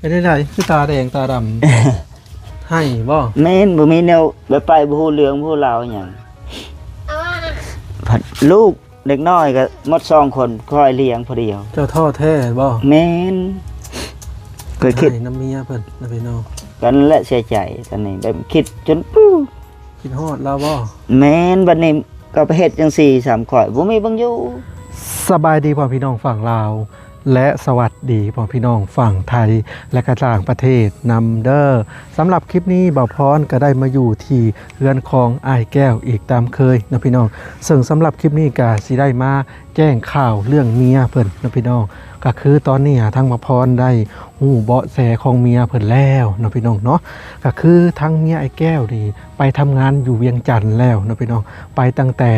ປັນຈັ່ງໃດ ຄືຕາແດງຕາດຳ? ໄຫ້ບໍ່? ແມ່ນ ບໍ່ມີແນວ ແບບໄປບໍ່ຮູ້ເລື່ອງບໍ່ຮູ້ລາວຫຍັງ. ພັດລູກເດັກນ້ອຍກໍໝົດສອງຄົນ ຂ້ອຍລ້ຽງຜູ້ດຽວ. ເຈົ້າທໍ້ແທ້ບໍ່? ແມ່ນ ຂ້ອຍຄິດ ໄຫ້ນຳເມຍເພິ່ນນະພີ່ນ້ອງ. ກັນແຫຼະເສຍໃຈຕອນນີ້ ແບບຄິດຈົນ ຄິດຮອດລາວບໍ່? ແມ່ນ ບັດນີ້ກໍໄປເຮັດຈັ່ງຊີ້ຊ້ຳຂ້ອຍ ບໍ່ມີບ່ອນຢູ່. ສະບາຍດີພໍ່ພີ່ນ້ອງຝັ່ງລາວ ແລະ ສະຫວັດດີພໍ່ພີ່ນ້ອງຝັ່ງໄທ ແລະ ກະຕ່າງປະເທດນຳເດີ. ສຳລັບຄລິບນີ້ ບ່າວພອນກໍໄດ້ມາຢູ່ທີ່ເຮືອນຂອງອ້າຍແກ້ວອີກຕາມເຄີຍເນາະພີ່ນ້ອງ. ເຊິ່ງສຳລັບຄລິບນີ້ກໍຊິໄດ້ມາແຈ້ງຂ່າວເລື່ອງເມຍເພິ່ນເນາະພີ່ນ້ອງ. ກໍຄືຕອນນີ້ທາງບ່າວພອນໄດ້ຮູ້ເບາະແສຂອງເມຍເພິ່ນແລ້ວເນາະພີ່ນ້ອງເນາະ. ກໍຄືທາງເມຍອ້າຍແກ້ວນີ້ ໄປທຳງານຢູ່ວຽງຈັນແລ້ວເນາະພີ່ນ້ອງ. ໄປຕັ້ງແຕ່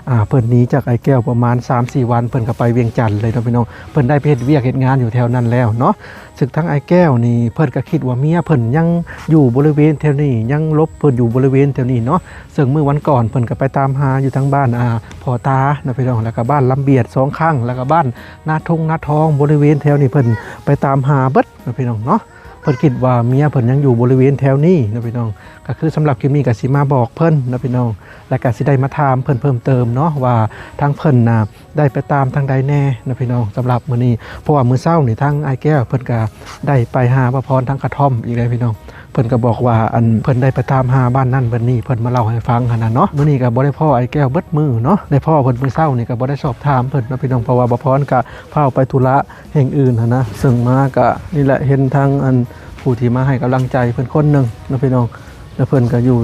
ອ່າ ເພິ່ນໜີຈາກອ້າຍແກ້ວປະມານສາມສີ່ວັນ ເພິ່ນກໍໄປວຽງຈັນເລີຍເນາະພີ່ນ້ອງ. ເພິ່ນໄດ້ໄປເຮັດວຽກເຮັດງານຢູ່ແຖວນັ້ນແລ້ວເນາະ. ຊຶ່ງທາງອ້າຍແກ້ວນີ້ ເພິ່ນກໍຄິດວ່າເມຍເພິ່ນຍັງຢູ່ບໍລິເວນແຖວນີ້ ຍັງຫຼົບເພິ່ນຢູ່ບໍລິເວນແຖວນີ້ເນາະ. ເຊິ່ງມື້ວັນກ່ອນເພິ່ນກໍໄປຕາມຫາຢູ່ທາງບ້ານ ອ່າ ພໍ່ຕາເນາະພີ່ນ້ອງ ແລ້ວກໍບ້ານລຳບຽດສອງຄັ້ງ ແລ້ວກໍບ້ານນາທົ່ງນາທອງ ບໍລິເວນແຖວນີ້ ເພິ່ນໄປຕາມຫາເບິດເນາະພີ່ນ້ອງເນາະ. ເພິ່ນຄິດວ່າເມຍເພິ່ນຍັງຢູ່ບໍລິເວນແຖວນີ້ເນາະພີ່ນ້ອງ. ກໍຄືສຳລັບຄລິບນີ້ກໍຊິມາບອກເພິ່ນເນາະພີ່ນ້ອງ ແລ້ວກໍຊິໄດ້ມາຖາມເພິ່ນເພີ່ມເຕີມເນາະ ວ່າທາງເພິ່ນນະໄດ້ໄປຕາມທາງໃດແດ່ເນາະພີ່ນ້ອງ. ສຳລັບມື້ນີ້ ເພາະວ່າມື້ເຊົ້ານີ້ທາງອ້າຍແກ້ວເພິ່ນກໍໄດ້ໄປຫາປ້າພອນທາງກະທ່ອມອີກແລ້ວພີ່ນ້ອງ. ເພິ່ນກໍບອກວ່າ ອັນ ເພິ່ນໄດ້ໄປຕາມຫາບ້ານນັ້ນບ້ານນີ້ ເພິ່ນມາເລົ່າໃຫ້ຟັງຫັ້ນນະເນາະ. ມື້ນີ້ກໍບໍ່ໄດ້ພໍ້ອ້າຍແກ້ວເບິດມື້ເນາະ ໄດ້ພໍ້ເພິ່ນມື້ເຊົ້ານີ້ກໍບໍ່ໄດ້ສອບຖາມເພິ່ນເນາະພີ່ນ້ອງ ເພາະວ່າປ້າພອນກໍ ພາອອກໄປທຸລະແຫ່ງອື່ນຫັ້ນນະ. ເຊິ່ງມາກະນີ້ແຫຼະ ເຫັນທາງອັນຜູ້ທີ່ມາໃຫ້ກຳລັງໃຈເພິ່ນຄົນໜຶ່ງເນາະພີ່ນ້ອງ ແລ້ວເພິ່ນກະຢູ່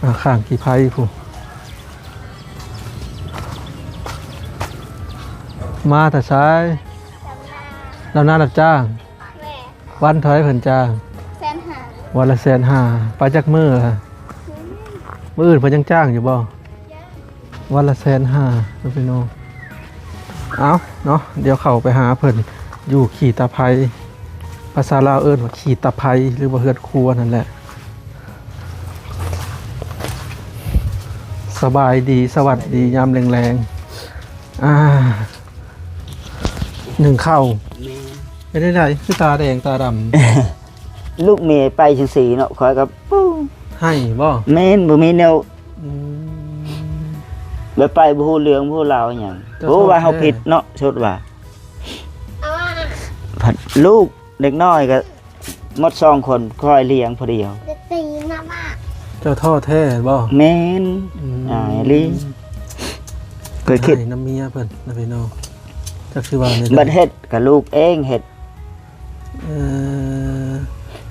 ອ່າ ຂ້າງຂີ້ໄພພຸ້ນ. ມາແຕ່ໃສ? ດຳນາຮັບຈ້າງ. ແມ່ ວັນເທົ່າໃດເພິ່ນຈ້າງ? ແສນຫ້າ. ວັນລະແສນຫ້າ. ໄປຈັກມື້ລະ? ອືມ ມື້ອື່ນເພິ່ນຍັງຈ້າງຢູ່ບໍ່? ວັນລະແສນຫ້າເນາະພີ່ນ້ອງ. ເອົາເນາະ ດຽວເຂົ້າໄປຫາເພິ່ນຢູ່ຂີ້ຕາໄພ ພາສາລາວເອີ້ນວ່າຂີ້ຕາໄພ ຫຼືວ່າເຮືອນຄົວນັ້ນແຫຼະ. ສະບາຍດີ ສະຫວັດດີຍາມແລງໆ. ອ່າ ໜຶ້ງເຂົ້າ. ແມ່ ເປັນຈັ່ງໃດ ຄືຕາແດງຕາດຳ? ລູກເມໄປຈັ່ງຊີ້ເນາະ ຂ້ອຍກໍ ໄຫ້ບໍ່? ແມ່ນ ບໍ່ມີແນວ ອືມ ແບບໄປບໍ່ຮູ້ເລື່ອງບໍ່ຮູ້ລາວຫຍັງ. ເຈົ້າ ບໍ່ຮູ້ວ່າເຮົາຜິດເນາະ ສົດວ່າ ພັດລູກເດັກນ້ອຍກໍໝົດສອງຄົນ ຂ້ອຍລ້ຽງຜູ້ດຽວ. ເຈົ້າທໍ້ແທ້ບໍ່? ແມ່ນ. ອືມ ອາຍອີ່ຫຼີ ເຄີຍຄິດ ໄຫ້ນຳເມຍເພິ່ນນະພີ່ນ້ອງ. ຈັກຊິວ່າແນວໃດ ບັດເຮັດກໍລູກເອງເຮັດ. ເອີ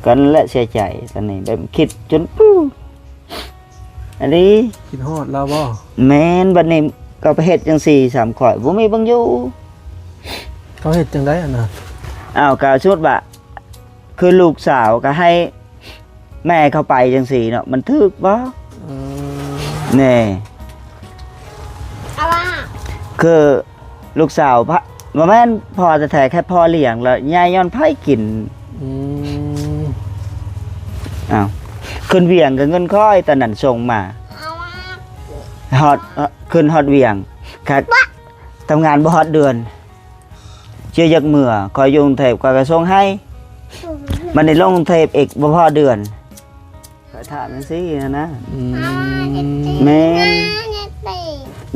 ກັນແຫຼະເສຍໃຈຕອນນີ້ ແບບຄິດຈົນ ອັນນີ້ ຄິດຮອດລາວບໍ່? ແມ່ນ ບັດນີ້ກໍໄປເຮັດຈັ່ງຊີ້ຊ້ຳຂ້ອຍ ບໍ່ມີບ່ອນຢູ່. ເຂົາເຮັດຈັ່ງໃດອັນນະ? ອ້າວ ກໍສົມມຸດວ່າ ຄືລູກສາວກໍໃຫ້ແມ່ເຂົາໄປຈັ່ງຊີ້ເນາະ ມັນຖືກບໍ່? ເອີ ແນ່ ຄື ລູກສາວ ພະ ບໍ່ແມ່ນພໍ່ແທ້ໆ ແຄ່ພໍ່ລ້ຽງ ແລ້ວໃຫຍ່ຍ້ອນໃຜກິນ? ອືມ ອ້າວ ຂຶ້ນວຽງກໍເງິນຂ້ອຍຕອນນັ້ນສົ່ງມາ ຮອດ ຂຶ້ນຮອດວຽງ ຂ້າທຳງານບໍ່ຮອດເດືອນ ເຈົ້າຢາກເມືອ ຂ້ອຍຢູ່ກຸງເທບ ຂ້ອຍກໍສົ່ງໃຫ້ ບັດນີ້ລົງກຸງເທບອີກ ບໍ່ພໍເດືອນ ຂ້ອຍຖາມຈັ່ງຊີ້ຫັ້ນນະ. ອືມ ແມ່ນ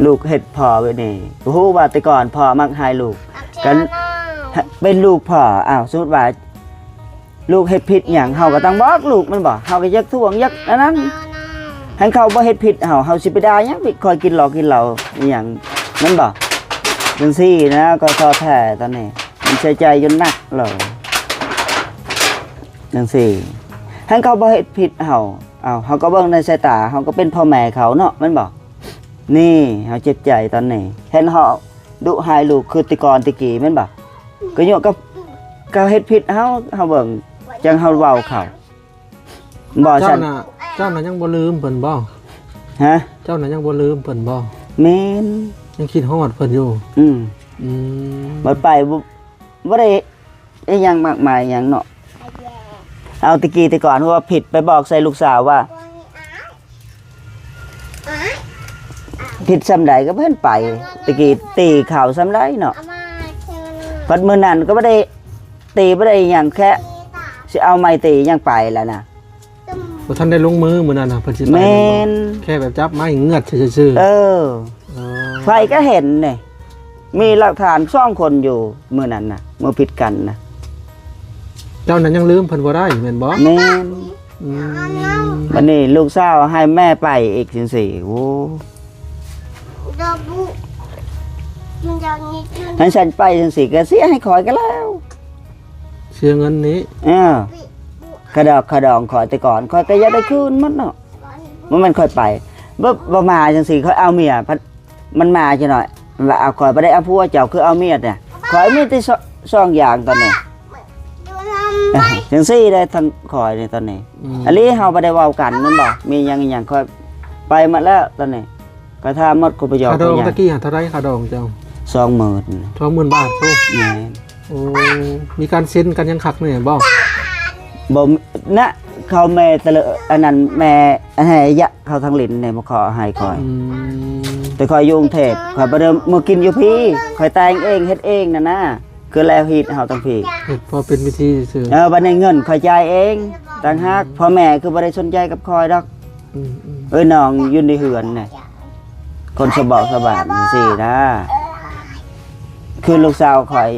ລູກເຮັດພໍ່ແບບນີ້ ບໍ່ຮູ້ວ່າແຕ່ກ່ອນພໍ່ມັກໃຫ້ລູກ ກັນເປັນລູກພໍ່. ອ້າວ ສົມມຸດວ່າລູກເຮັດຜິດຫຍັງ ເຮົາກໍຕ້ອງບອກລູກແມ່ນບໍ່? ເຮົາກໍຢາກທ້ວງ ຢາກອັນນັ້ນ ຄັນເຂົາບໍ່ເຮັດຜິດເຮົາ ເຮົາຊິໄປດ່າຫຍັງ? ຂ້ອຍກິນເຫຼົ້າກິນເຫຼົ້າອີ່ຫຍັງແມ່ນບໍ່? ຈັ່ງຊີ້ນະ ກໍທໍ້ແທ້ຕອນນີ້ ມັນເສຍໃຈຢູ່ໜັກເລີຍ. ຈັ່ງຊີ້ ຄັນເຂົາບໍ່ເຮັດຜິດເຮົາ ເອົາ ເຮົາກໍເບິ່ງໃນສາຍຕາ ເຮົາກໍເປັນພໍ່ແມ່ເຂົາເນາະ ແມ່ນບໍ່? ນີ້ ເຮົາເຈັບໃຈຕອນນີ້ ເຫັນເຮົາດຸຮ້າຍລູກຄືແຕ່ກ່ອນແຕ່ກີ້ແມ່ນບໍ່? ກໍຍ້ອນກັບເຂົາເຮັດຜິດເຮົາ ເຮົາເບິ່ງ ຈັ່ງເຮົາເວົ້າເຂົາ ບໍ່ ເຈົ້າ ຊັ້ນ ນະ ເຈົ້ານະຍັງບໍ່ລືມເພິ່ນບໍ່? ຮະ? ເຈົ້ານະຍັງບໍ່ລືມເພິ່ນບໍ່? ແມ່ນ ຍັງຄິດຮອດເພິ່ນຢູ່. ອືມ ອືມ ບໍ່ໄປ ບໍ່ ບໍ່ໄດ້ ອີຫຍັງມາກມາຍຫຍັງເນາະ. ເອົາ ແຕ່ກີ້ແຕ່ກ່ອນວ່າຜິດ ໄປບອກໃສ່ລູກສາວວ່າ ຜິດສ່ຳໃດກໍບໍ່ເຫັນໄປ ແຕ່ກີ້ຕີເຂົາສ່ຳໃດເນາະ. ບັດມື້ນັ້ນກໍບໍ່ໄດ້ຕີ ບໍ່ໄດ້ຫຍັງ ແຄ່ ຊິເອົາໄມ້ຕີຫຍັງໄປແລ້ວນະ. ບໍ່ທັນໄດ້ລົງມືມື້ນັ້ນນະ ເພິ່ນຊິໄປ ແມ່ນ ແມ່ນບໍ່? ແຄ່ແບບຈັບໄມ້ເງືອດຊື່ໆ. ເອີ ເອີ ໃຜກໍເຫັນນີ້ ມີຫຼັກຖານສອງຄົນຢູ່ມື້ນັ້ນນະ ມື້ຜິດກັນນະ. ເຈົ້ານັ້ນຍັງລືມເພິ່ນບໍ່ໄດ້ແມ່ນບໍ່? ແມ່ນ. ອືມ ບັດນີ້ລູກສາວໃຫ້ແມ່ໄປອີກຈັ່ງຊີ້ ໂອ້ ໃຫ້ສັນໄປຈັ່ງຊີ້ກໍເສຍໃຫ້ຂ້ອຍກໍແລ້ວ ເສຍເງິນນີ້. ເອີ ຄ່າດອກຄ່າດອງຂ້ອຍແຕ່ກ່ອນ ຂ້ອຍກໍຢາກໄດ້ຄືນໝົດເນາະ. ບໍ່ແມ່ນຂ້ອຍໄປ ບໍ່ ບໍ່ມາຈັ່ງຊີ້ ຂ້ອຍເອົາເມຍ ມັນມາຈັກໜ້ອຍວ່າ ເອົາ ຂ້ອຍບໍ່ໄດ້ເອົາຜົວ ເຈົ້າຄືເອົາເມຍແທ້. ຂ້ອຍມີແຕ່ສອງ ສອງຢ່າງຕອນນີ້ ຈັ່ງຊີ້ໄດ້ທັງຂ້ອຍນີ້ຕອນນີ້. ອືມ ອັນນີ້ເຮົາບໍ່ໄດ້ເວົ້າກັນແມ່ນບໍ່? ມີຫຍັງອີຫຍັງ ຂ້ອຍໄປໝົດແລ້ວຕອນນີ້ ຂ້ອຍຖາມໝົດ ຄົນພະເຍົາ. ຄ່າດອງຕະກີ້ຫັ້ນເທົ່າໃດ ຄ່າດອງເຈົ້າ? ສອງໝື່ນ ສອງໝື່ນບາດພຸ້ນ. ແມ່ນ. ໂອ້ ມີການເຊັນກັນຫຍັງຄັກແນ່ບໍ່? ບໍ່ນະ ເຂົາແມ່ຕະເລີ ອັນນັ້ນແມ່ ອັນໃຫ້ຍະ ເຂົາທາງຫຼິ້ນນີ້ບໍ່ຂໍໃຫ້ຂ້ອຍ. ອືມ ແຕ່ຂ້ອຍຢູ່ກຸງເທບ ຂ້ອຍບໍ່ໄດ້ມາກິນຢູ່ພີ້ ຂ້ອຍແຕ່ງເອງເຮັດເອງນັ້ນນະ ຄືແລ້ວຮີດເຮົາທັງພີ້ ເຮັດພໍເປັນພິທີຊື່. ເອີ ບັດນີ້ເງິນຂ້ອຍຈ່າຍເອງຕ່າງຫາກ ພໍ່ແມ່ຄືບໍ່ໄດ້ສົນໃຈກັບຂ້ອຍດອກ. ອືມໆ ເອີຍ ນ້ອງຢູ່ໃນເຮືອນນີ້ ຄົນສະເບາະສະບານຈັ່ງຊີ້ນະ ຄືລູກສາວຂ້ອຍ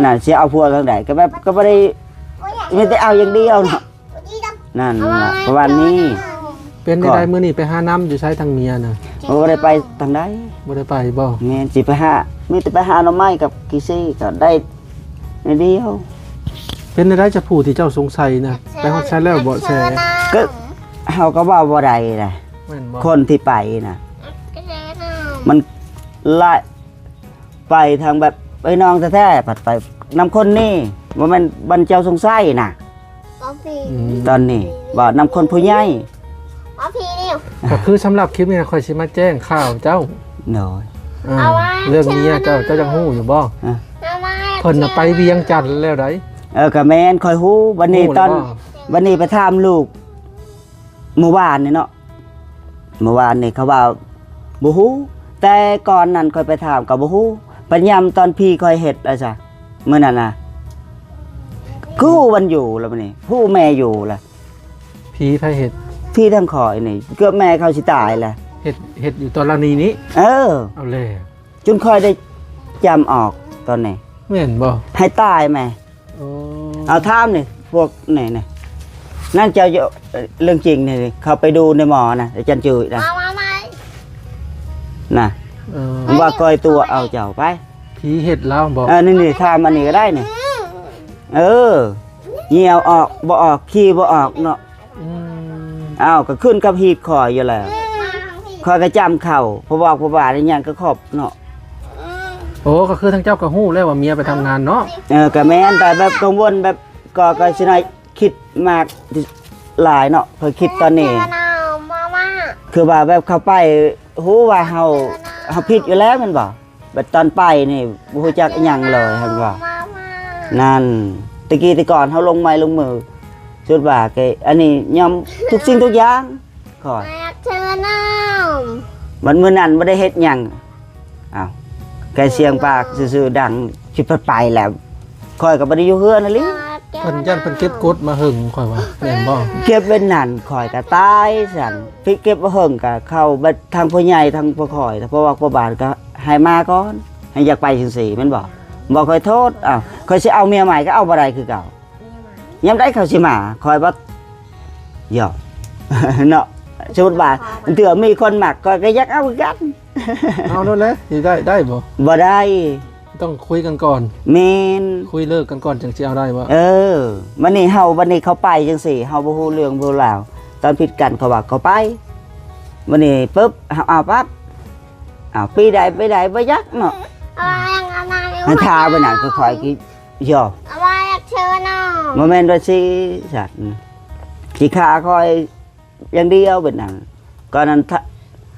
ນັ້ນ ຊິເອົາຜົວທາງໃດ ກໍແບບ ກໍບໍ່ໄດ້ ມີແຕ່ເອົາຢ່າງດຽວເນາະ. ນັ້ນລະ ປະມານນີ້. ເປັນຈັ່ງໃດມື້ນີ້ ໄປຫານ້ຳຢູ່ໃສທາງເມຍນະ? ບໍ່ໄດ້ໄປທາງໃດ. ບໍ່ໄດ້ໄປບໍ່? ແມ່ນ ຊິໄປຫາ ມີແຕ່ໄປຫາໜໍ່ໄມ້ກັບຂີ້ຊີ້ ກໍໄດ້ໜ້ອຍດຽວ. ເປັນຈັ່ງໃດຈະຜູ້ທີ່ເຈົ້າສົງໄສນະ ໄປຮອດໃສແລ້ວເບາະແສ? ກໍເຮົາກໍເວົ້າບໍ່ໄດ້ລະ. ແມ່ນບໍ່? ຄົນທີ່ໄປນະ ມັນຫຼາຍ ໄປທາງແບບເອື້ອຍນ້ອງແທ້ໆ ພັດໄປນຳຄົນນີ້ ບໍ່ແມ່ນບັນເຈົ້າສົງໄສນະ. ອືມ ຕອນນີ້ເວົ້ານຳຄົນຜູ້ໃຫຍ່. ກໍຄືສຳລັບຄລິບນີ້ ຂ້ອຍຊິມາແຈ້ງຂ່າວເຈົ້າ. ໂດຍ. ເອີ ເລື່ອງເມຍເຈົ້າ ເຈົ້າຍັງຮູ້ຢູ່ບໍ່? ເອີ ເພິ່ນນະໄປວຽງຈັນແລ້ວໃດ໋. ເອີ ກໍແມ່ນ ຂ້ອຍຮູ້. ບັດນີ້ຕອນ ບັດນີ້ໄປຖາມລູກ ມື້ວານນີ້ເນາະ ມື້ວານນີ້ເຂົາວ່າບໍ່ຮູ້ ແຕ່ກ່ອນນັ້ນຂ້ອຍໄປຖາມກໍບໍ່ຮູ້. ບັດຍາມຕອນພີ່ຂ້ອຍເຮັດລະຊະ ມື້ນັ້ນນະ ຄືຮູ້ມັນຢູ່ລະ ບັດນີ້ຮູ້ແມ່ຢູ່ລະ. ຜີໃຜເຮັດ? ຜີທາງຂ້ອຍນີ້ ເກືອບແມ່ຂ້ອຍຊິຕາຍລະ. ເຮັດ ເຮັດຢູ່ຕອນລາວນີ້ນີ້? ເອີ ເອົາແລ້ວ ຈົນຂ້ອຍໄດ້ຈຳອອກຕອນນີ້. ແມ່ນບໍ່? ໃຫ້ຕາຍແມ່. ໂອ້ ເອົາຖາມນີ້ ພວກນີ້ ນີ້ ນັ້ນເຈົ້າຢູ່ ເລື່ອງຈິງນີ້ ເຂົາໄປດູໃນໝໍນະ ອາຈານຈື່ນະ ມາ ມາ ມາ ນະ. ເອີ ວ່າກ່ອຍຕົວເອົາເຈົ້າໄປ. ຜີເຮັດລາວບໍ? ເອີ ນີ້ ນີ້ ຖາມອັນນີ້ກໍໄດ້ນີ້. ອືມ ເອີ ຍ່ຽວອອກບໍ່ອອກ ຂີ້ບໍ່ອອກເນາະ. ອືມ ອ້າວ ກໍຂຶ້ນກັບຮີດຂ້ອຍຢູ່ແລ້ວ. ອືມ ຂ້ອຍກໍຈຳເຂົາ ເພາະວ່າ ເພາະວ່າອີຫຍັງກໍຄົບເນາະ. ອືມ ໂອ້ ກໍຄືທາງເຈົ້າກໍຮູ້ແລ້ວວ່າເມຍໄປທຳງານເນາະ. ເອີ ກໍແມ່ນ ແຕ່ແບບກັງວົນ ແບບກໍ ກໍຊິໜ້ອຍຄິດມາກຫຼາຍເນາະ. ຂ້ອຍຄິດຕອນນີ້ ຄືວ່າແບບເຂົາໄປ ຮູ້ວ່າເຮົາ ເຮົາຜິດຢູ່ແລ້ວແມ່ນບໍ່? ບັດຕອນໄປນີ້ບໍ່ຮູ້ຈັກອີ່ຫຍັງເລີຍ ເຫັນບໍ່? ນັ້ນ ແຕ່ກີ້ແຕ່ກ່ອນເຮົາລົງໄມ້ລົງມື ສຸດວ່າແກ ອັນນີ້ຍອມທຸກສິ່ງທຸກຢ່າງຂ້ອຍ. ບັດມື້ນັ້ນບໍ່ໄດ້ເຮັດຫຍັງ ອ້າວ ແກສຽງປາກຊື່ໆ ດັງ ຊິໄປ ໄປແລ້ວ ຂ້ອຍກໍບໍ່ໄດ້ຢູ່ເຮືອນຫັ້ນແຫຼະ. ເພິ່ນຢ້ານເພິ່ນເກັບກົດມາເຫິງ ຂ້ອຍວ່າ ແມ່ນບໍ່? ເກັບໄວ້ນັ້ນ ຂ້ອຍກໍຕາຍຊັ້ນ. ໄປເກັບມາເຫິງກໍເຂົ້າ ບັດທາງຜູ້ໃຫຍ່ ທາງພວກຂ້ອຍ ພວກວ່າພໍ່ບ້ານກໍໃຫ້ມາກ່ອນ ໃຫ້ຢາກໄປຈັ່ງຊີ້ແມ່ນບໍ່? ບໍ່ ຂ້ອຍໂທດ ອ້າວ ຂ້ອຍຊິເອົາເມຍໃໝ່ກໍເອົາບໍ່ໄດ້ຄືເກົ່າ. ຍາມໃດເຂົາຊິມາ ຂ້ອຍບໍ່ຍອມເນາະ. ສົມມຸດວ່າເທື່ອມີຄົນມັກ ຂ້ອຍກໍຢາກເອົາຄືກັນ. ເອົາໂລດແຫຼະ ຊິໄດ້ ໄດ້ບໍ່? ບໍ່ໄດ້ ຕ້ອງຄຸຍກັນກ່ອນ. ແມ່ນ ຄຸຍເລີກກັນກ່ອນ ຈັ່ງຊິເອົາໄດ້ບໍ່? ເອີ ບັດນີ້ເຮົາ ບັດນີ້ເຂົາໄປຈັ່ງຊີ້ ເຮົາບໍ່ຮູ້ເລື່ອງບໍ່ລາວ ຕອນຜິດກັນເຂົາວ່າເຂົາໄປ ບັດນີ້ປຶບ ເຮົາເອົາປັບ ເອົາ ປີໃດ ປີໃດ ບໍ່ຈັກເນາະ. ເອົາ ຍັງເອົານາ ມັນຖ້າໄວ້ນະ ຂ້ອຍ ຂ້ອຍ ເອີ ເອົາວ່າຢາກເຊີນເນາະ ບໍ່ແມ່ນວ່າຊິສັດ ຊິຂ້າຂ້ອຍຢ່າງດຽວເປັນຫຍັງ. ກໍນັ້ນ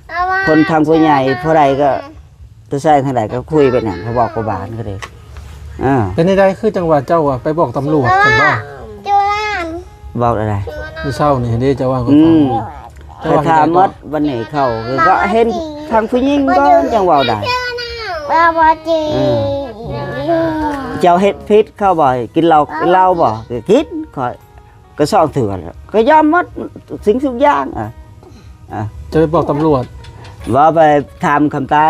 ເອົາວ່າ ຄົນທາງຜູ້ໃຫຍ່ຜູ້ໃດກໍ ຈະໃສ່ທາງໃດກໍຄຸຍເປັນຫຍັງ ເຂົາບອກພໍ່ບ້ານກໍໄດ້. ເອີ ເປັນໃດ ຄືຈັ່ງວ່າເຈົ້າວ່າໄປບອກຕຳຫຼວດຊັ້ນບໍ່? ບອກແນວໃດ? ມື້ເຊົ້ານີ້ເດ້ ເຈົ້າວ່າ ອືມ ເຈົ້າວ່າ ໄປຖາມໝົດ ບັດນີ້ເຂົາກໍເຫັນທາງຜູ້ຍິງກ່ອນຈັ່ງເວົ້າໄດ້. ເອີ ເຈົ້າເຮັດຜິດເຂົາບໍ່? ກິນເຫຼົ້າ ກິນເຫຼົ້າບໍ່? ກໍກິນ. ຂ້ອຍກໍສອງເທື່ອແລ້ວ ກໍຍອມໝົດສິ່ງທຸກຢ່າງ. ອາ ອາ ຈະໄປບອກຕຳຫຼວດ ວ່າໄປຖາມຄຳໃຕ້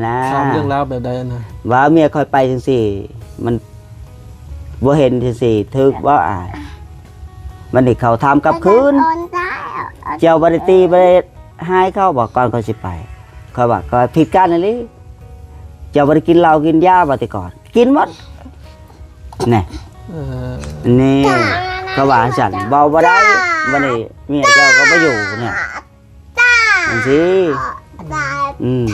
ນະ ຖາມເລື່ອງລາວແບບໃດນະ ວ່າເມຍຂ້ອຍໄປຈັ່ງຊີ້ ມັນບໍ່ເຫັນຈັ່ງຊີ້ ຖືກບໍ່? ອາ ບັດນີ້ເຂົາຖາມກັບຄືນ ເຈົ້າບໍ່ໄດ້ຕີບໍ່ໄດ້ຮ້າຍເຂົາບໍ່ ກ່ອນເຂົາຊິໄປ? ຂ້ອຍວ່າ ຂ້ອຍຜິດກັນອີ່ຫຼີ ເຈົ້າບໍ່ໄດ້ກິນເຫຼົ້າກິນຢາບໍ່ແຕ່ກ່ອນ? ກິນໝົດ ແນ່ ເອີ ນີ້ ກໍວ່າຊັ້ນ ເວົ້າບໍ່ໄດ້ ບັດນີ້ເມຍເຈົ້າກໍບໍ່ຢູ່ແນ່ ຈັ່ງຊີ້ ອືມ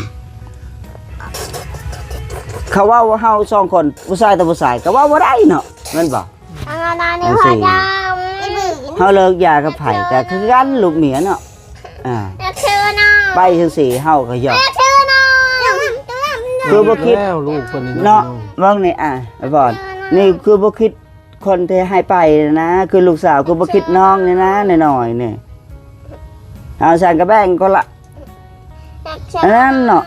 ເຂົາເວົ້າເຮົາສອງຄົນ ຜູ້ຊາຍຕໍ່ຜູ້ຊາຍ ກໍເວົ້າບໍ່ໄດ້ເນາະ ແມ່ນບໍ່? ຈັ່ງຊີ້ ເຮົາເລີກຢາກັບໃຜກໍຄືກັນ ລູກເມຍເນາະ. ອ່າ ໄປຈັ່ງຊີ້ເຮົາກໍຢອກ ຄືບໍ່ຄິດ ແລ້ວລູກເພິ່ນນີ້ເນາະ ເນາະ ເບິ່ງນີ້ ອ່າ ໄອ້ບອນ ນີ້ຄືບໍ່ຄິດ ຄົນທີ່ໃຫ້ໄປນະ ຄືລູກສາວ ຄືບໍ່ຄິດນ້ອງນີ້ນະ ນ້ອຍໆນີ້ ເອົາຊັ້ນກໍແບ່ງຄົນລະ ອັນນັ້ນເນາະ.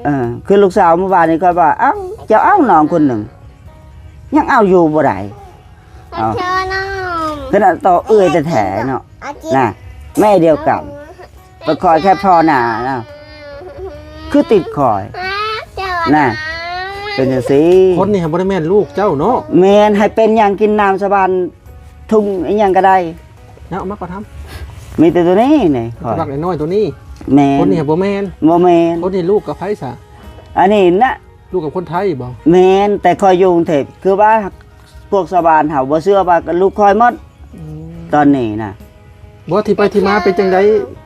ເອີ ຄືລູກສາວມື້ວານນີ້ ຂ້ອຍວ່າ ເອົ້າ ເຈົ້າເອົານ້ອງຄົນໜຶ່ງ ຍັງເອົາຢູ່ບໍ່ໄດ້ ເອົາ ຂະໜາດຕໍ່ເອື້ອຍແທ້ໆເນາະ ນະ ແມ່ດຽວກັນ ໄປຄອຍແຄ່ພໍໜ້ານະ ຄືຕິດຂ້ອຍນະ ເປັນຈັ່ງຊີ້. ຄົນນີ້ຫັ້ນບໍ່ໄດ້ແມ່ນລູກເຈົ້າເນາະ? ແມ່ນ ໃຫ້ເປັນຫຍັງກິນນ້ຳສະບານທຸ່ງອີ່ຫຍັງກໍໄດ້ເນາະ ມາກໍທຳ ມີແຕ່ໂຕນີ້ນີ້ ຂ້ອຍ ບັກນ້ອຍໂຕນີ້. ແມ່ນ ຄົນນີ້ຫັ້ນບໍ່ແມ່ນ ບໍ່ແມ່ນ. ຄົນນີ້ລູກກັບໃຜຊະ? ອັນນີ້ນະ ລູກກັບຄົນໄທບໍ່? ແມ່ນ ແຕ່ຂ້ອຍຢູ່ກຸງເທບ ຄືວ່າພວກຊາວບ້ານເຮົາບໍ່ເຊື່ອວ່າລູກຂ້ອຍໝົດ ອືມ ຕອນນີ້ນະ. ບໍ່ ທີ່ໄປທີ່ມາເປັນຈັ່ງໃດ?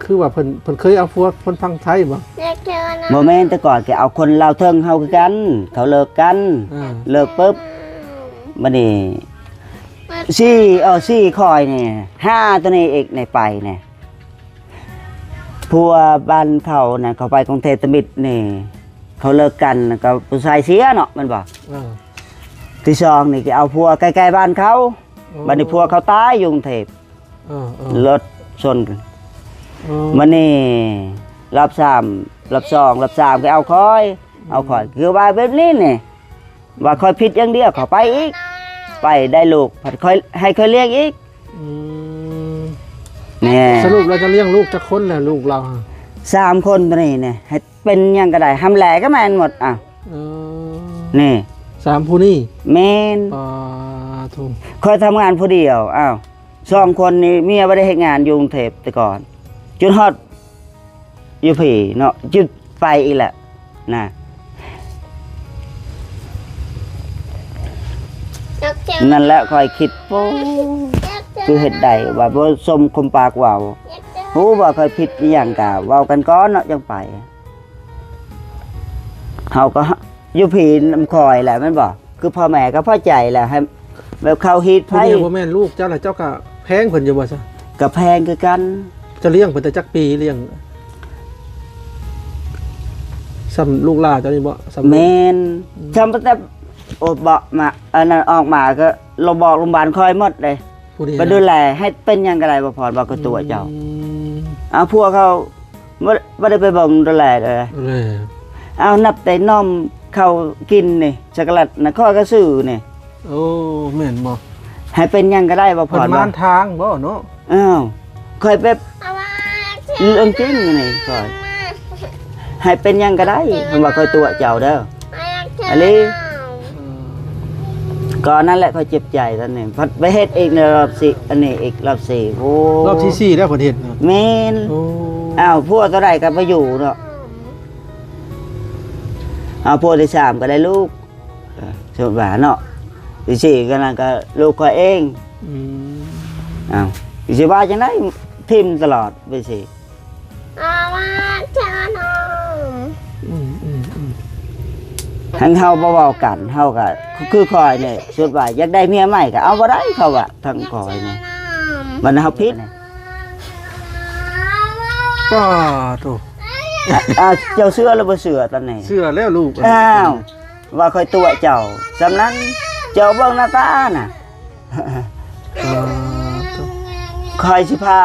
ຄືວ່າເພິ່ນ ເພິ່ນເຄີຍເອົາຜົວຄົນຝັ່ງໄທບໍ່? ບໍ່ແມ່ນ ແຕ່ກ່ອນກໍເອົາຄົນລາວເທິງເຮົາຄືກັນ ເຂົາເລີກກັນ ອ່າ ເລີກປຶບ ບັດນີ້ ສີ່ ເອີ ສີ່ຂ້ອຍນີ້ ຫ້າ ໂຕນີ້ອີກນີ້ໄປນີ້ ຜົວບ້ານເຂົານະ ເຂົາໄປກຸງເທບຕະມິດນີ້ ເຂົາເລີກກັນ ແລ້ວກໍຜູ້ຊາຍເສຍເນາະ ແມ່ນບໍ່? ເອີ ທີສອງນີ້ກໍເອົາຜົວໃກ້ໆບ້ານເຂົາ ໂອ້ ບັດນີ້ຜົວເຂົາຕາຍຢູ່ກຸງເທບ ເອີໆ ລົດຊົນກັນ ເອີ ບັດນີ້ລອບສາມ ລອບສອງ ລອບສາມກໍເອົາຂ້ອຍ ເອົາຂ້ອຍ ອືມ ຄືວ່າແບບນີ້ນີ້ ວ່າຂ້ອຍຜິດຢ່າງດຽວ ເຂົາໄປອີກ ໄປໄດ້ລູກ ພັດຂ້ອຍ ໃຫ້ຂ້ອຍລ້ຽງອີກ ອືມ ແນ່. ສະຫຼຸບແລ້ວຈະລ້ຽງລູກຈັກຄົນແລ້ວ ລູກລາວ? ສາມຄົນໂຕນີ້ນີ້ ໃຫ້ເປັນຫຍັງກໍໄດ້ ຮຳແຫຼກໍແມ່ນໝົດ ອ່າ ເອີ ນີ້ ສາມຜູ້ນີ້ ແມ່ນ ປາໂທ ຂ້ອຍທຳງານຜູ້ດຽວ ອ້າວ ສອງຄົນນີ້ ເມຍບໍ່ໄດ້ເຮັດງານຢູ່ກຸງເທບແຕ່ກ່ອນ ຈົນຮອດ ຢູ່ພີ້ເນາະ ຈະໄປອີກແລ້ວນະ. ນັ້ນແຫຼະຂ້ອຍຄິດ ໂອ້ ຄືເຮັດໄດ້ວ່າບໍ່ສົມຄວາມປາກເວົ້າ ຮູ້ວ່າຂ້ອຍຜິດອີ່ຫຍັງກະເວົ້າກັນກ່ອນເນາະ ຈັ່ງໄປ. ເຮົາກໍຢູ່ພີ້ນຳຂ້ອຍແຫຼະ ແມ່ນບໍ່? ຄືພໍ່ແມ່ກໍພໍໃຈແລ້ວ ໃຫ້ແບບເຂົ້າຮີດໄພ. ຜູ້ນີ້ບໍ່ແມ່ນລູກເຈົ້າລະ ເຈົ້າກໍແພງເພິ່ນຢູ່ບໍ່ຊະ? ກໍແພງຄືກັນ. ເຈົ້າລ້ຽງເພິ່ນແຕ່ຈັກປີ? ລ້ຽງສ່ຳລູກຫຼ້າເຈົ້ານີ້ບໍ່? ສ່ຳ ແມ່ນ ອືມ ສ່ຳແຕ່ ໂອ້ ເບາະມາ ອັນນັ້ນອອກມາກໍລະບອກໂຮງບານຂ້ອຍໝົດເດ້. ຜູ້ນີ້ ໄປດູແລໃຫ້ເປັນຫຍັງກໍໄດ້ ບໍ່ພອນວ່າກໍຕົວະເຈົ້າ. ອືມ ເອົາ ພວກເຂົາບໍ່ ບໍ່ໄດ້ໄປເບິ່ງດູແລເລີຍ. ເອີ ເອົາ ນັບແຕ່ນົມເຂົາກິນນີ້ ຊັອກໂກແລັດນະ ຂ້ອຍກໍຊື້ນີ້. ໂອ້ ແມ່ນບໍ່? ໃຫ້ເປັນຫຍັງກໍໄດ້ ບໍ່ພອນ ເພິ່ນມານທາງບໍ່ເນາະ? ເອົ້າ ຂ້ອຍແບບ ເລື່ອງຈິງນີ້ ຂ້ອຍ ໃຫ້ເປັນຫຍັງກໍໄດ້ ເພິ່ນວ່າຂ້ອຍຕົວະເຈົ້າເດີ ອີ່ຫຼີ. ເອີ ກໍນັ້ນແຫຼະ ຂ້ອຍເຈັບໃຈຕອນນີ້ ພັດໄປເຮັດອີກໃນລອບສີ່ ອັນນີ້ອີກລອບສີ່. ໂອ້ ລອບທີສີ່ແລ້ວເພິ່ນເຮັດນະ. ແມ່ນ. ໂອ້ ອ້າວ ຜົວຕົວໃດກໍໄປຢູ່ເນາະ. ເອົາ ຜົວທີສາມກໍໄດ້ລູກ ເອີ ສົມມຸດວ່າເນາະ ທີສີ່ກໍນັ້ນກໍລູກຂ້ອຍເອງ. ອືມ ອ້າວ ຊິວ່າຈັ່ງໃດ ຖິ້ມຕະຫຼອດໄປຊິ. ອືມໆໆ ຄັນເຮົາບໍ່ເວົ້າກັນ ເຮົາກໍຄືຂ້ອຍນີ້ ສົມມຸດວ່າຢາກໄດ້ເມຍໃໝ່ກໍເອົາບໍ່ໄດ້ ເຂົາວ່າທາງຂ້ອຍນີ້ ມັນເຮົາຜິດ. ປ້າໂທ້ ອາ ເຈົ້າເຊື່ອຫຼືບໍ່ເຊື່ອຕອນນີ້? ເຊື່ອແລ້ວລູກ. ອ້າວ ວ່າຂ້ອຍຕົວະເຈົ້າສ່ຳນັ້ນ ເຈົ້າເບິ່ງໜ້າຕານະ. ເອີ ຂ້ອຍຊິພາ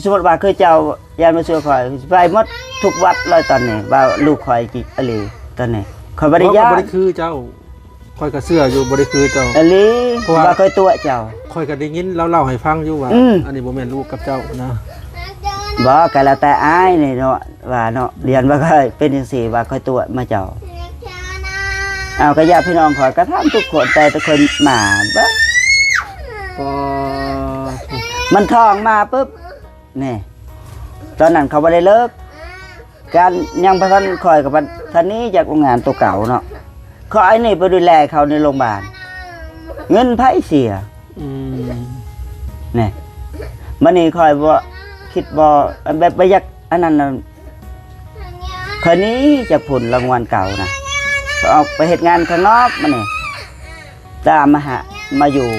ສົມມຸດວ່າຄືເຈົ້າຢ້ານບໍ່ເຊື່ອຂ້ອຍ ຊິໄປໝົດທຸກວັດເລີຍຕອນນີ້ ວ່າລູກຂ້ອຍຈິອີ່ຫຼີຕອນນີ້. ຂ້ອຍບໍ່ໄດ້ຢ້ານ ບໍ່ໄດ້ຄືເຈົ້າ. ຂ້ອຍກໍເຊື່ອຢູ່ ບໍ່ໄດ້ຄືເຈົ້າ ອີ່ຫຼີ ເພາະວ່າ ວ່າຂ້ອຍຕົວະເຈົ້າ. ຂ້ອຍກໍໄດ້ຍິນລາວເລົ່າໃຫ້ຟັງຢູ່ວ່າ ອືມ ອັນນີ້ບໍ່ແມ່ນລູກກັບເຈົ້ານະ. ບໍ່ ກໍແລ້ວແຕ່ອ້າຍນີ້ເນາະ ວ່າເນາະ ລຽນວ່າຂ້ອຍເປັນຈັ່ງຊີ້ ວ່າຂ້ອຍຕົວະມາເຈົ້າ. ເອົາ ກໍຍາດພີ່ນ້ອງຂ້ອຍກໍຖາມທຸກຄົນ ແຕ່ທຸກຄົນມາເບິ່ງ ກໍ ມັນທ້ອງມາປຶບ ນີ້ ຕອນນັ້ນເຂົາບໍ່ໄດ້ເລີກກັນ ຍັງບໍ່ທັນ ຂ້ອຍກໍພັດທັນໜີຈາກໂຮງງານໂຕເກົ່າເນາະ ຂ້ອຍນີ້ໄປດູແລເຂົາໃນໂຮງບານ ເງິນໃຜເສຍ? ອືມ ນີ້ ບັດນີ້ຂ້ອຍບໍ່ ຄິດບໍ່ ແບບບໍ່ຢາກອັນນັ້ນນະ ຂ້ອຍໜີຈາກພຸ້ນ ລາງວັນເກົ່ານະ ອອກໄປເຮັດງານຂ້າງນອກ ບັດນີ້ ຕາມມາຫາ ມາຢູ່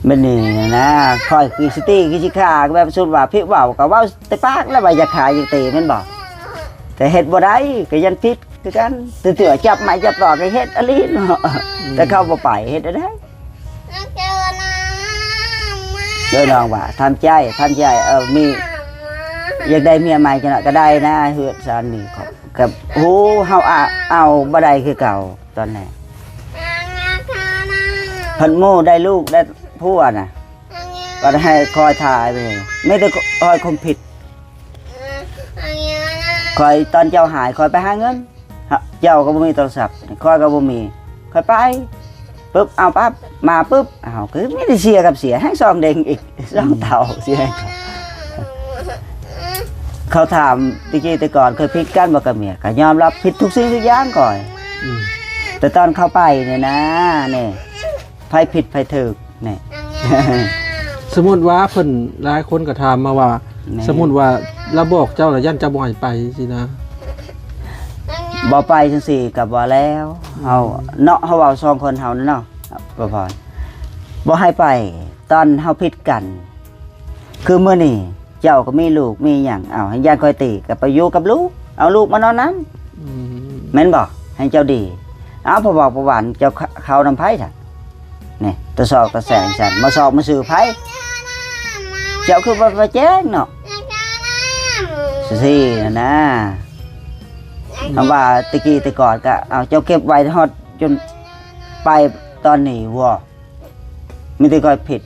ແບບນີ້ນະ ຂ້ອຍຄືຊິຕີ ຄືຊິຂ້າ ແບບສົມມຸດວ່າຜິດເວົ້າ ກໍເວົ້າແຕ່ປາກແລ້ວວ່າຢາກຂ້າຢາກຕີແມ່ນບໍ່? ແຕ່ເຮັດບໍ່ໄດ້ ກໍຍັງຜິດຄືກັນ ເທື່ອໆຈັບໄມ້ຈັບຕອກກໍເຮັດອີ່ຫຼີເນາະ ອືມ ແຕ່ເຂົາບໍ່ໄປ ເຮັດໄດ້ ເດີນ້ອງວ່າ ທຳໃຈ ທຳໃຈ ເອີ ມີ ຢາກໄດ້ເມຍໃໝ່ຈັກໜ້ອຍກໍໄດ້ນະ ເຮືອນຊານນີ້ກໍ ກໍ ໂອ້ ເຮົາ ອາ ເອົາບໍ່ໄດ້ຄືເກົ່າຕອນນີ້ ພັດໂມໄດ້ລູກໄດ້ຜົວນະ ກໍໃຫ້ຄອຍຖ່າຍໄປ ມີແຕ່ຄອຍຄົມຜິດ ຂ້ອຍ ຕອນເຈົ້າຫາຍ ຂ້ອຍໄປຫາເງິນ ເຈົ້າກໍບໍ່ມີໂທລະສັບ ຂ້ອຍກໍບໍ່ມີ ຂ້ອຍໄປປຶບ ເອົາປັບ ມາປຶບ ເອົາ ກໍມີແຕ່ເສຍກັບເສຍ ແຮ່ງສອງເດ້ງອີກ ສອງເທົ່າ ເສຍ ເຂົາຖາມ ແຕ່ກີ້ແຕ່ກ່ອນເຄີຍຜິດກັນບໍ່ກັບເມຍ ກໍຍອມຮັບຜິດທຸກສິ່ງທຸກຢ່າງຂ້ອຍ ອືມ ແຕ່ຕອນເຂົາໄປນີ້ນະ ນີ້ ໃຜຜິດໃຜຖືກ ນີ້ ສົມມຸດວ່າເພິ່ນ ຫຼາຍຄົນກໍຖາມມາວ່າ ແມ່ນ ສົມມຸດວ່າລາວບອກເຈົ້າລະ ຢ້ານເຈົ້າບໍ່ໃຫ້ໄປຊີ້ນະ ບໍ່ໄປຈັ່ງຊີ້ກໍບໍ່ແລ້ວ ອືມ ເຮົາເນາະ ເຮົາເວົ້າສອງຄົນເຮົານະເນາະ ປະພອນ ບໍ່ໃຫ້ໄປ ຕອນເຮົາຜິດກັນ ຄືມື້ນີ້ ເຈົ້າກໍມີລູກມີຫຍັງ ເອົາ ໃຫ້ຢ້ານຂ້ອຍຕີ ກໍໄປຢູ່ກັບລູກ ເອົາລູກມານອນນຳ ອືມ ແມ່ນບໍ່? ໃຫ້ເຈົ້າດີ ເອົາ ພະເວົ້າພະຫວັນ ເຈົ້າເຂົ້ານຳໃຜຊະ? ນີ້ ຕາຊອກຕາແສງຊັ້ນ ມາຊອກມາຊື່ໃຜ? ເຈົ້າຄືບໍ່ໄປແຈ້ງເນາະ ຊີ້ນະ ຄຳວ່າແຕ່ກີ້ແຕ່ກ່ອນກໍ ເອົາ ເຈົ້າເກັບໄວ້ຮອດຈົນໄປຕອນນີ້ບໍ່? ມີແຕ່ຂ້ອຍຜິດ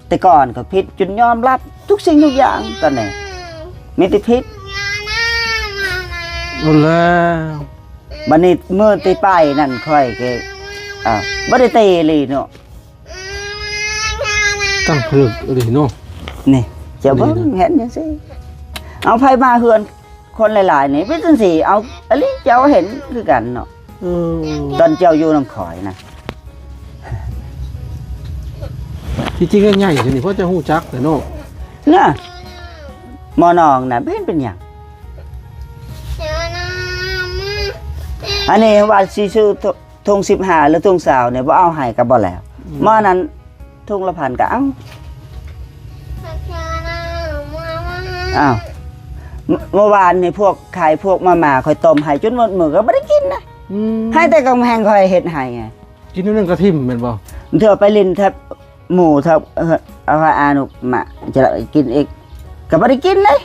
ແຕ່ກ່ອນກໍຜິດຈົນຍອມຮັບທຸກສິ່ງທຸກຢ່າງ ຕອນນີ້ມີແຕ່ຜິດ ໝົດແລ້ວ ບັດນີ້ມື້ທີ່ໄປນັ້ນຂ້ອຍກໍ ອ່າ ບໍ່ໄດ້ຕີອີ່ຫຼີເນາະ ຕັ້ງຜະລຶກອີ່ຫຼີເນາະ ນີ້ ເຈົ້າເບິ່ງ ເຫັນຈັ່ງຊີ້ ເອົາ ໃຜມາເຮືອນ ຄົນຫຼາຍໆນີ້ເປັນຈັ່ງຊີ້ ເອົາ ອີ່ຫຼີ ເຈົ້າເຫັນຄືກັນເນາະ ເອີ ຕອນເຈົ້າຢູ່ນຳຂ້ອຍນະ ທີ່ຈິງໃຫຍ່ໆນີ້ ພໍຈະຮູ້ຈັກແຫຼະເນາະ ນະ ໝໍນ້ອງນະ ເຫັນເປັນຫຍັງ ອັນນີ້ວ່າຊິຊື້ ທຸງສິບຫ້າ ຫຼື ທຸງຊາວນີ້ ບໍ່ເອົາໃຫ້ກໍບໍ່ແລ້ວ ອືມ ໝໍນັ້ນ ທຸງລະພັນກໍເອົາ ອ້າວ ເມື່ອ ເມື່ອວານນີ້ພວກໄຂ່ ພວກມາມ່າ ຂ້ອຍຕົ້ມໃຫ້ຈົນໝົດມື້ກໍບໍ່ໄດ້ກິນນະ ອືມ ໃຫ້ແຕ່ກຳແພງຂ້ອຍເຮັດໃຫ້ ກິນໜ້ອຍໜຶ່ງກໍຖິ້ມແມ່ນບໍ່? ເທື່ອໄປຫຼິ້ນແຖບ ໝູ່ເທົ່າ ເອີ ເອົາໃຫ້ອານຸມະຈະກິນອີກ ກໍບໍ່ໄດ້ກິນເດ້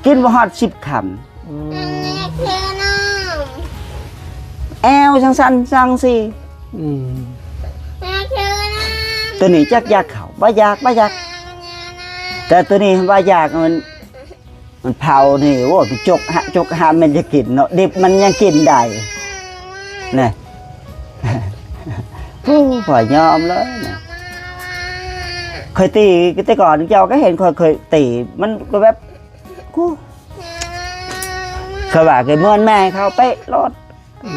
ກິນບໍ່ຮອດສິບຄຳ ອືມ ແອວຈັ່ງຊັ້ນຈັ່ງຊີ້ ອືມ ໂຕນີ້ຈັກຢາກເຂົ້າ ບໍ່ຢາກ ບໍ່ຢາກ ແຕ່ໂຕນີ້ວ່າຢາກ ມັນ ມັນເຜົານີ້ ໂອ້ຍ ຈົກຫະ ຈົກຫະ ມັນຈະກິນເນາະ ດິບມັນຍັງກິນໄດ້ນະ ໂອ້ ຂ້ອຍຍອມເລີຍນະ ຂ້ອຍຕີ ແຕ່ກ່ອນເຈົ້າກໍເຫັນຂ້ອຍເຄີຍຕີ ມັນກໍແບບ ກູ ຂ້ອຍວ່າກໍເໝືອນແມ່ເຂົາເປະໂລດ ອື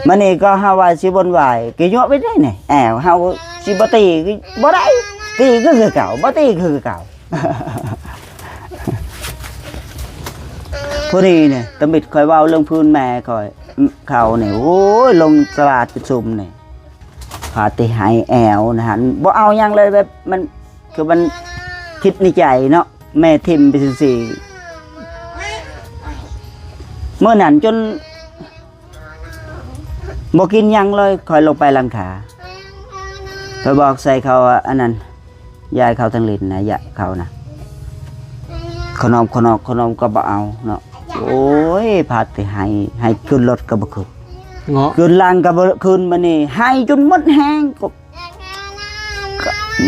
ມ ມານີ້ກໍຫາວ່າຊິວົນວາຍ ກໍຍົວະໄປໄດ້ນີ້ ແອວ ເຮົາຊິບໍ່ຕີກໍບໍ່ໄດ້ ຕີກໍຄືເກົ່າ ບໍ່ຕີກໍຄືເກົ່າ ຜູ້ນີ້ນີ້ ຕຳອິດຂ້ອຍເວົ້າເລື່ອງພື້ນແມ່ຂ້ອຍ ເຂົານີ້ ໂອ້ຍ ລົງຕະຫຼາດປະຊຸມນີ້ ພາແຕ່ໄຫ້ແອວນະຫັ້ນ ບໍ່ເອົາຫຍັງເລີຍ ແບບມັນ ຄືມັນຄິດໃນໃຈເນາະ ແມ່ຖິ້ມໄປຊື່ໆ ມື້ນັ້ນຈົນບໍ່ກິນຫຍັງເລີຍ ຂ້ອຍລົງໄປຮ້ານຄ້າ ຂ້ອຍບອກໃສ່ເຂົາວ່າ ອັນນັ້ນ ຢາຍເຂົາທາງຫຼິ້ນນະ ຢາຍເຂົານະ ຂະໜົມ ຂະໜອກ ຂະໜົມກໍບໍ່ເອົາເນາະ ໂອ້ຍ ພາແຕ່ໄຫ້ ໄຫ້ຂຶ້ນລົດກໍບໍ່ຂຶ້ນ ເງາະ ຂຶ້ນຫຼັງກໍບໍ່ຂຶ້ນ ບາດນີ້ໄຫ້ຈົນໝົດແຮງ ກໍ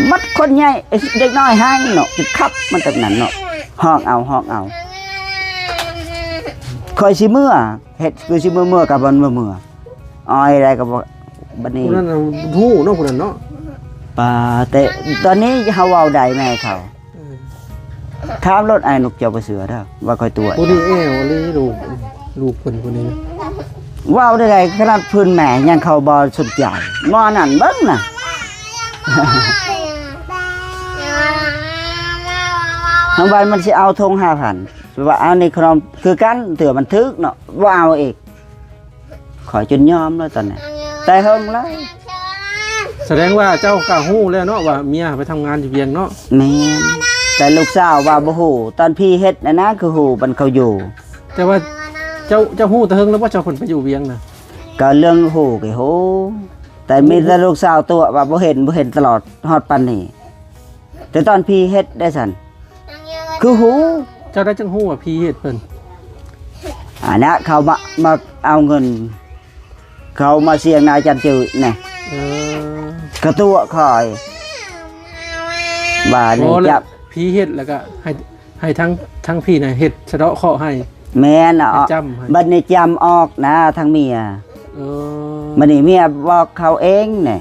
ໝົດຄົນໃຫຍ່ ເດັກນ້ອຍໄຫ້ເນາະ ຊິຂັບມັນແບບນັ້ນເນາະ ຮ້ອງເອົາ ຮ້ອງເອົາ ຂ້ອຍຊິເມືອ ເຮັດຄືຊິເມືອ ເມືອກໍບໍ່ເມືອ ເມືອ ອ້ອຍໄດ້ກໍບໍ່ ບາດນີ້ ຜູ້ນັ້ນນະຮູ້ເນາະ ຜູ້ນັ້ນເນາະ ປາ ແຕ່ຕອນນີ້ເຮົາເວົ້າໄດ້ແມ່ເຖົ້າ ເອີ ຖາມໂລດອ້າຍນົກ ເຈົ້າບໍ່ເຊື່ອເດີວ່າຂ້ອຍຕົວະ ຜູ້ນີ້ແອວອີ່ຫຼີ ລູກ ລູກເພິ່ນຜູ້ນີ້ ເວົ້າໄດ້ໃດ ຂະໜາດເພິ່ນແມ່ຍັງເຂົາບໍ່ສົນໃຈ ໝໍນັ້ນເບິ່ງນະ ທາງບ້ານມັນຊິເອົາຖົງຫ້າພັນ ວ່າເອົານີ້ຂະໜົມຄືກັນ ເທື່ອມັນຖືກເນາະ ບໍ່ເອົາອີກ ຂ້ອຍຈົນຍອມແລ້ວຕອນນີ້ ແຕ່ເຫິງແລ້ວ ສະແດງວ່າເຈົ້າກໍຮູ້ແລ້ວເນາະວ່າເມຍໄປທຳງານຢູ່ວຽງເນາະ ແມ່ນ ແຕ່ລູກສາວວ່າບໍ່ຮູ້ ຕອນພີ່ເຮັດນັ້ນນະ ຄືຮູ້ມັນເຂົາຢູ່ ແຕ່ວ່າເຈົ້າ ເຈົ້າຮູ້ແຕ່ເຫິງແລ້ວບໍ່ ເຈົ້າເພິ່ນໄປຢູ່ວຽງນະ ກໍເລື່ອງຮູ້ກໍຮູ້ ແຕ່ມີແຕ່ລູກສາວຕົວະວ່າບໍ່ເຫັນ ບໍ່ເຫັນຕະຫຼອດຮອດປານນີ້ ແຕ່ຕອນພີ່ເຮັດໄດ້ຊັ້ນ ຄືຮູ້ ເຈົ້າໄດ້ຈັ່ງຮູ້ວ່າພີ່ເຮັດເພິ່ນ ອັນນະ ເຂົາມາ ມາເອົາເງິນ ເຂົາມາສ່ຽງນາຈັນຈື່ນະ ເອີ ກະຕົວະຂ້ອຍ ບາດນີ້ ໂອ້ ແລ້ວຈັບ ພີ່ເຮັດແລ້ວກະໃຫ້ ໃຫ້ທັງ ທັງພີ່ນະເຮັດສະເດາະເຄາະໃຫ້ ແມ່ນ ໃຫ້ຈ້ຳໃຫ້ ບາດນີ້ຈ້ຳອອກນະທາງເມຍ ເອີ ບາດນີ້ເມຍບອກເຂົາເອງນະ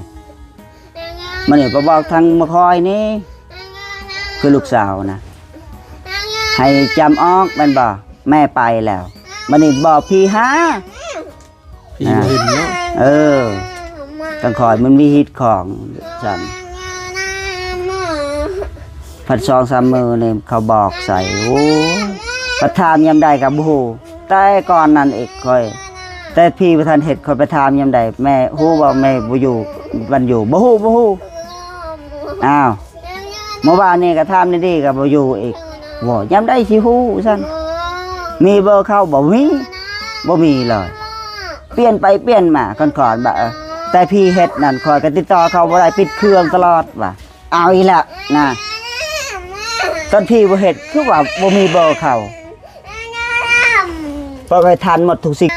ບາດນີ້ໄປບອກທາງໝໍຄອຍນີ້ ຄືລູກສາວນະ ໃຫ້ຈ້ຳອອກແມ່ນບໍ່ ແມ່ໄປແລ້ວ ບາດນີ້ບໍ່ ພີ່ຫາ ພີ່ບໍ່ເຫັນເນາະ ເອີ ທາງຂ້ອຍມັນມີຮີດຄອງຊັ້ນ ພັດສອງສາມມື້ນີ້ເຂົາບອກໃສ່ ໂອ້ ພັດຖາມຍາມໃດກໍບໍ່ຮູ້ ແຕ່ກ່ອນນັ້ນອີກຂ້ອຍ ແຕ່ພີ່ບໍ່ທັນເຮັດ ຂ້ອຍໄປຖາມຍາມໃດ ແມ່ຮູ້ບໍ່ ແມ່ບໍ່ຢູ່ ວັນຢູ່ ບໍ່ຮູ້ ບໍ່ຮູ້ ອ້າວ ເມື່ອວານນີ້ກໍຖາມດີໆກໍບໍ່ຢູ່ອີກ ໂອ້ ຍາມໃດຊິຮູ້ຊັ້ນ ມີເບີເຂົາ ບໍ່ມີ ບໍ່ມີເລີຍ ປ່ຽນໄປປ່ຽນມາ ຂ້ອນໆ ບາດ ແຕ່ພີ່ເຮັດນັ້ນ ຂ້ອຍກໍຕິດຕໍ່ເຂົາບໍ່ໄດ້ ປິດເຄື່ອງຕະຫຼອດວ່າ ເອົາອີກແລ້ວນະ ຕອນພີ່ບໍ່ເຮັດ ຄືວ່າບໍ່ມີເບີເຂົາ ເພາະຂ້ອຍທັນໝົດທຸກສິ່ງ